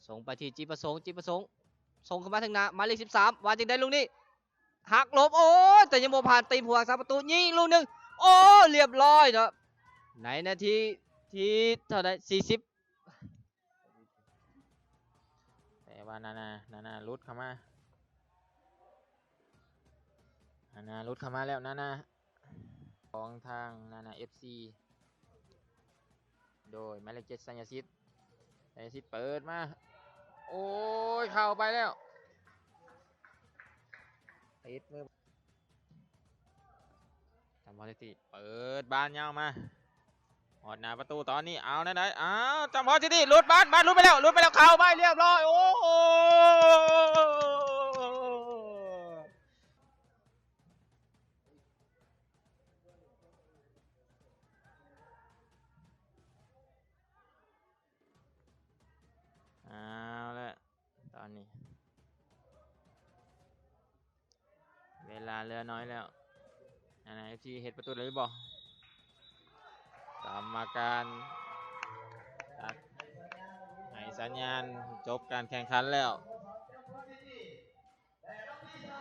ສົ່ງໄປທີ່ຈິດປະສົງ ຈິດປະສົງ ສົ່ງເຂົ້າມາທາງໜ້າ ໝາຍເລກສິບສາມ ວ່າຈັ່ງໃດລູກນີ້ ຫັກຫຼົບ ໂອ້ຍ ແຕ່ຍັງບໍ່ຜ່ານຕີນຜູ້ຮັກສາປະຕູ ຍິງອີກລູກໜຶ່ງ ໂອ້ ລຽບຮ້ອຍເນາະ. ໃນນາທີທີເທົ່າໃດ ສີ່ສິບ ແຕ່ວ່ານານາ ນານາຫຼຸດເຂົ້າມາ ນານາຫຼຸດເຂົ້າມາແລ້ວ ນານາ ຂອງທາງນານາເອັຟຊີ ໂດຍໝາຍເລກເຈັດ ໄຊຍະສິດ ໄຊຍະສິດເປີດມາ ໂອ້ຍ ເຂົ້າໄປແລ້ວ ຕິດມື ຈຳພອນຊິຕີ ເປີດບານຍາວມາ ຮອດໜ້າປະຕູຕອນນີ້ ເອົາແນວໃດ ເອົາ ຈຳພອນຊິຕີ ຫຼຸດບານ ບານຫຼຸດໄປແລ້ວ ຫຼຸດໄປແລ້ວ ເຂົ້າໄປລຽບຮ້ອຍ ໂອ້ໂຫ ເອົາລະ ຕອນນີ້ ເວລາເຫຼືອໜ້ອຍແລ້ວ ນານາເອັຟຊີ ເຮັດປະຕູໄດ້ຫຼືບໍ່? ກຳມະການຕັດໃຫ້ສັນຍານຈົບການແຂ່ງຂັນແລ້ວ.